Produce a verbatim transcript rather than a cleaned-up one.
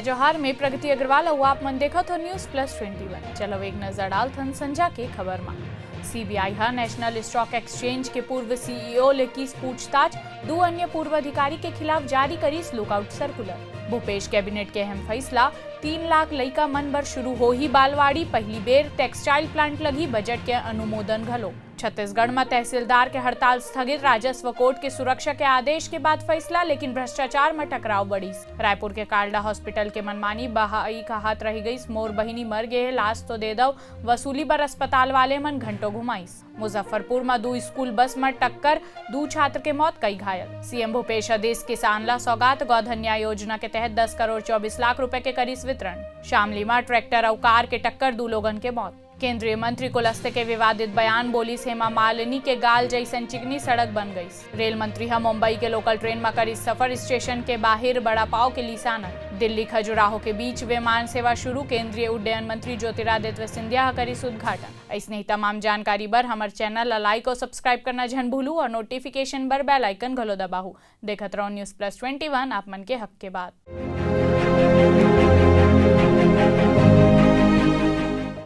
जोहार, मैं प्रगति अग्रवाल अउ आप मन देखत हो News Plus Twenty One। चलो एक नजर डालथन संझा के खबर मा। सीबीआई ह नेशनल स्टॉक एक्सचेंज के पूर्व सीईओ ले किस पूछताछ, दू अन्य पूर्व अधिकारी के खिलाफ जारी करिस लुकआउट सर्कुलर। भूपेश कैबिनेट के अहम फैसला, तीन लाख लइका मन बर शुरू होही बालवाड़ी, पहली बेर टेक्सटाइल प्लांट लगही, बजट के अनुमोदन घलो। छत्तीसगढ़ म तहसीलदार के हड़ताल स्थगित, राजस्व कोर्ट के सुरक्षा के आदेश के बाद फैसला, लेकिन भ्रष्टाचार म टकराव बढ़िस। रायपुर के कालडा हॉस्पिटल के मनमानी, बहाई कहत रह गइस, मोर बहिनी मर गे हे, लाश तो दे दव, वसूली बर अस्पताल वाले मन घंटों घुमाइस। मुजफ्फरपुर म दू स्कूल बस म टक्कर, दू छात्र के मौत, कई घायल। सीएम भूपेश ह दिस किसान ला सौगात, गौधन्या योजना के तहत दस करोड़ चौबीस लाख रुपए के करिस वितरण। शामली म ट्रैक्टर अउ कार के टक्कर, दू लोगन के मौत। केंद्रीय मंत्री कुलस्ते के विवादित बयान, बोलिस हेमा मालिनी के गाल जइसन चिकनी सड़क बन गइस। रेल मंत्री ह मुंबई के लोकल ट्रेन म करिस सफर, स्टेशन के बाहिर बड़ा पाव के लिस आनंद। दिल्ली खजुराहो के बीच विमान सेवा शुरू, केंद्रीय उड्डयन मंत्री ज्योतिरादित्य सिंधिया ह करिस उद्घाटन। अइसने ही तमाम जानकारी बर हमर चैनल ला लाइक अउ सब्सक्राइब करना झन भूलू अउ नोटिफिकेशन बर बेल आइकन घलो दबाहू। देखत रहू News Plus Twenty One, आप मन के हक के बात।